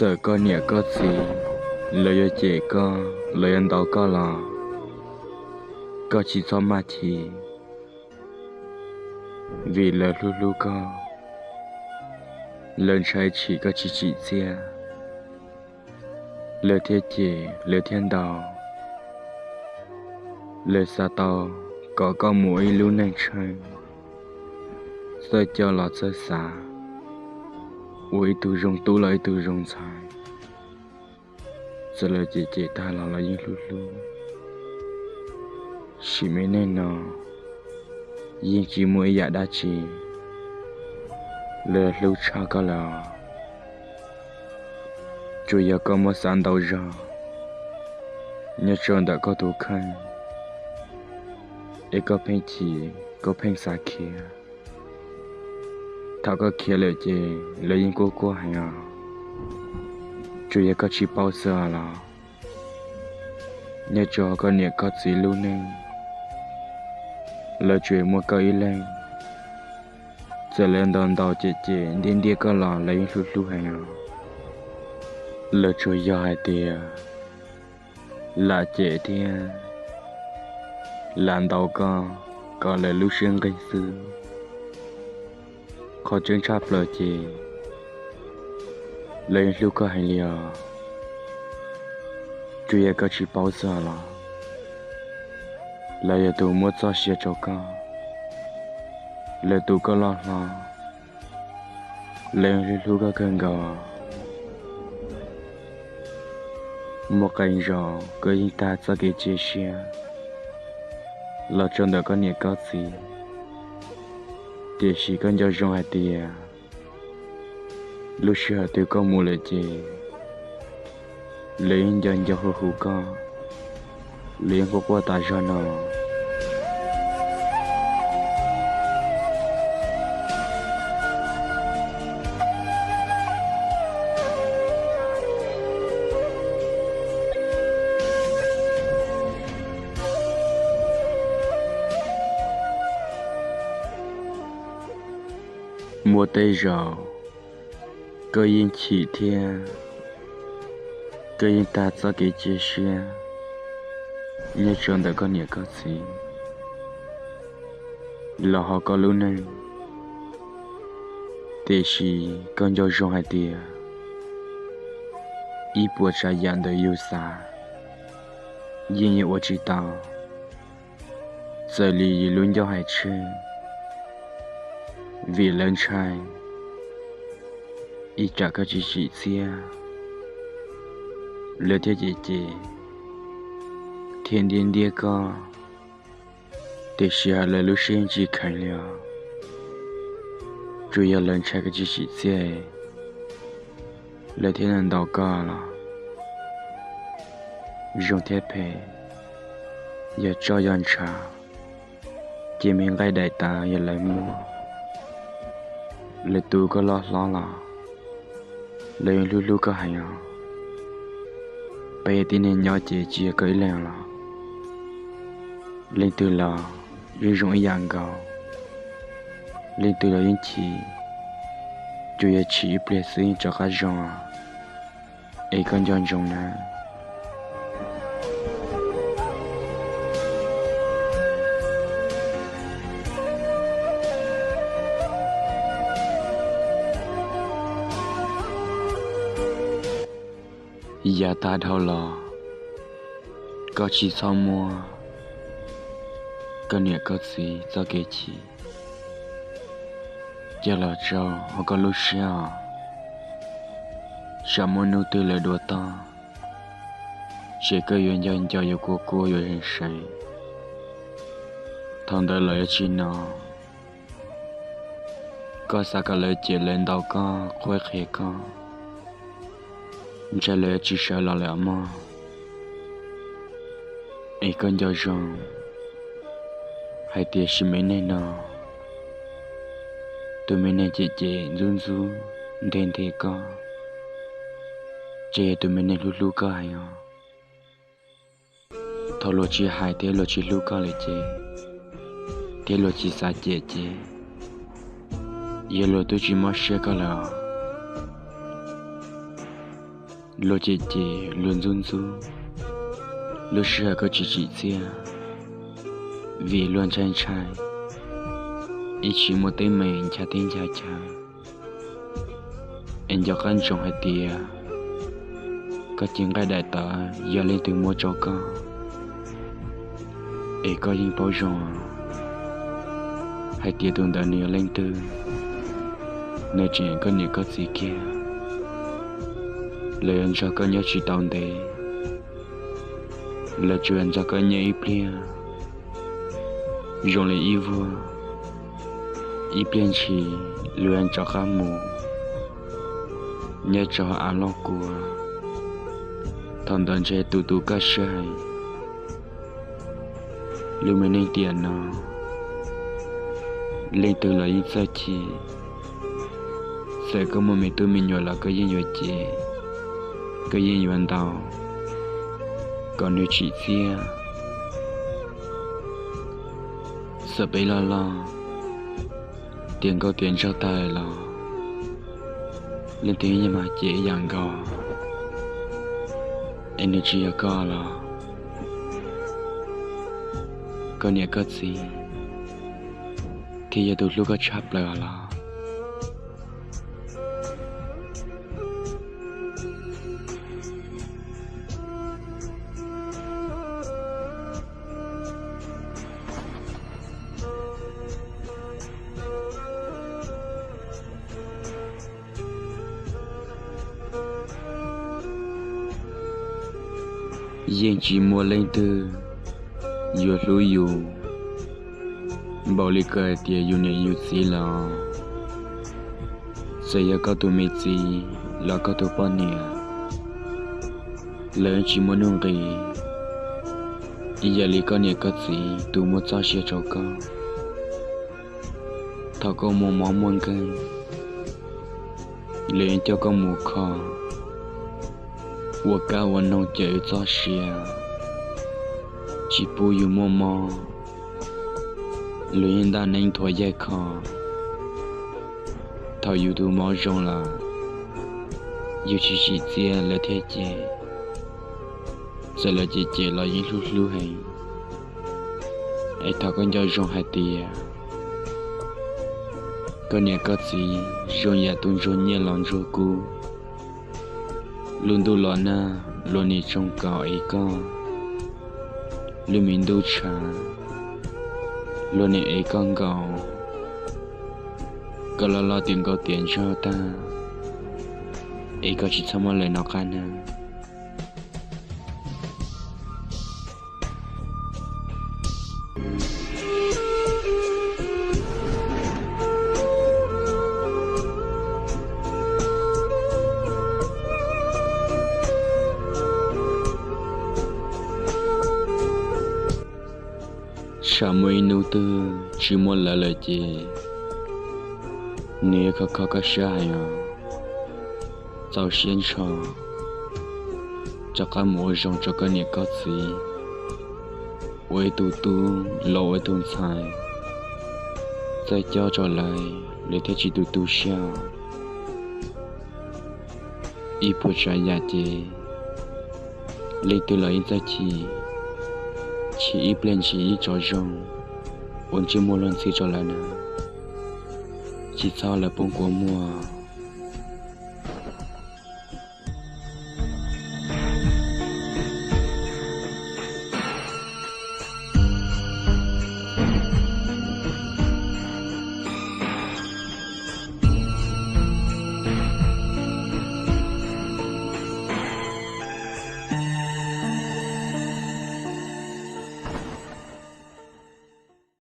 Txawm koj niam koj txiv lawv yuav cem koj, lawv yuav ntaus koj los koj tsis txhob maj chim, vim lawv hlub hlub koj, lawv ntshai tshim koj tsis tsim txiaj, lawv thiaj cem, lawv thiaj ntaus. Lawv xav tau kom koj mus ua ib lub neej tsheej, txawj coj los txawj xav, ua ib tug zoo tub los ib tug zoo ntxhais. Txawm lawv cem cem tag los lawv yeej hlub hlub. Sim me neej no yeej tsis muaj ib yam dab tsi lawv hlub tshaj koj lawm. Tsuas yog koj muab xav ntau zog nyob rau ntawm koj tus kheej, es koj pheej chim, koj pheej xav khiav. Thaum koj khiav lawm ces lawv yeej quaj quaj heev os. Tsuas yog koj tsis paub xwb los, nyob rau koj niam koj txiv lub neej, lawv tsuas muaj koj ib leeg. Txawm lawv ntaus ntaus cem cem ntiab ntiab koj los lawv yeej hlub hlub heev os. Lawv tsuas yog hais tias lam cem thiab lam ntaus koj kom lawv lub siab nqig xwb. Qhov tseeb tshaj plaws ces lawv yeej hlub koj heev li os. Tsuas yog koj tsis paub xwb los, lawv yog tus muab txoj sia rau koj, lawv tu koj loj hlob, lawv yeej hlub hlub koj kawg nkaus. Muaj qee zaus koj yeej tag txoj kev cia siab los rau ntawm koj niam koj txiv, tiam sis koj nco zoo hais tias lub sij hawm twg koj mus lawm ces lawv yeej nco nco hu hu koj, lawv yeej quaj quaj tas zog no. Muaj tej zaum koj yeej chim thiab koj yeej tag txoj kev cia siab nyob rau ntawm koj niam koj txiv los hauv koj lub neej, tiam sis koj nco zoo hais tias ib puas tsav yam ntawm yus xav yeej yuav ua tsis tau. Txawm li yus lub ncauj hais tseg, vim lawv ntshai ib tsam koj tsis tsim txiaj, lawv thiaj cem cem thiab ntiab ntiab koj, tiam sis lawv lub siab yeej tsis kheev li os. Tsuas yog lawv ntshai koj tsis tsim txiaj, lawv thiaj ntaus koj los. Zoo thiab phem, yog roj yog ntshav, ces me nqaij daim taw yog lawv muab, lawv tu koj loj hlob los lawv yeej hlub hlub koj heev os. Peb yog tib neeg nyob ces tsis yog koj ib leeg los, leej twg los yeej zoo ib yam nkaus. Leej twg los yeej chim, tsuas yog chim ib pliag xwb yeej rov qab zoo. Es koj nco ntsoov na. Yav tag dhau los, koj tsis txhob muab koj niam koj txiv txoj kev chim coj los rau hauv koj lub siab os. Tsam muaj hnub twg lawv dua toj, ces koj yuav nco nco yuav kua kua yuav zeem seev. Thaum ntawd lawv yuav tsis hnov. Koj xav kom lawv cem lawv ntaus koj qhuab qhia koj, ntshai lawv yuav tsis sawv los lawm os mog. Es koj nco zoo hais tias sim me neej no, tus me neeg cem cem ntxub ntxub nthe nthe koj, ces yog tus me neeg hlub hlub koj heev os. Thaum luag tsis hais thiab luag tsis hlub koj lawm ces, thiab luag tsis xav cem ces, yog luag twb tsis mob siab koj lawm os. Luag cem cem, luag ntxub ntxub, lub sij hawm koj tsis tsim txiaj, vim luag ntshai ntshai, ib tsis muaj teeb meem ncha teb ncha chaw. Es nco qab ntsoov hais tias koj cev nqaij daim tawv yog leej twg muab rau koj, es koj yeej paub zoo hais tias tus ntawd nws yog leej twg. Nws tseem koj niam koj txiv kiag, lawv yuav nrog koj nyob tsis tau ntev, lawv tsuas nrog koj nyob ib pliag zoo li ib vuag, ib pliag ntshis luag yuav rov qab mus nyob rau av loj kua. Thaum ntawd ntshe tus tus koj siab heev. Lub me neej tiam no, leej twg los yeej txawj chim. Txawm koj muaj me tub me nyuam los koj yeej yuav cem, koj yeej yuav ntaus kom nws tsim txiaj. Txawm peb loj loj, tiav nkauj tiav nraug tag los leej twg yeej mas cem ib yam nkaus. Es nws tsis yog koj los koj niam koj txiv thiaj yog tus hlub koj tshaj plaws los? Yeej tsis muaj leej twg yuav hlub yus npaum li koj hais tias yus niam yus txiv los, txawm yog koj tus me txiv los koj tus poj niam, lawv yeej tsis muaj nuj nqis ib yam li koj niam koj txiv tus muaj txoj sia rau koj. Thaum koj muaj mob muaj nkeeg, lawv yeej coj koj mus kho, ua kab ua noog cawm yus txoj sia, tsis pub yus muaj mob. Lawv yeej ntaj neeb thuav yaig kho. Thaum yus tus mob zoo lawm, yus tsis tsim txiaj lawv thiaj cem. Txawm lawv cem cem los yeej hlub hlub heev. Es thov koj nco zoo hais tias koj niam koj txiv zoo yam tus ntsuag nyiaj los ntsuag kub. Lub ntuj los nag luag nim tsoo kaum ev koj, lub me ntuj tshav luag nim ev koj nkaus. Koj loj loj tiav nkauj tiav nraug tag, es koj tsis txhob muab lawv nov qab nawb. Tsam muaj ib hnub twg tsis muaj lawv lawm ces nws yuav kho kho koj siab heev os. Txaus siab ntsho, rov qab mus ua zoo rau koj niam koj txiv, ua ib tug tub los ua ib tug ntxhais, txawj cob rau lawv, lawv thiaj tsis tu tu siab. Ib puas tsav yam ces leej twg los yeej txawj chim, chim ib pliag ntshis ib tso zoo, ua ntsej muag luag ntxhi rau lawv na, tsis txhob lawv poob kua muag.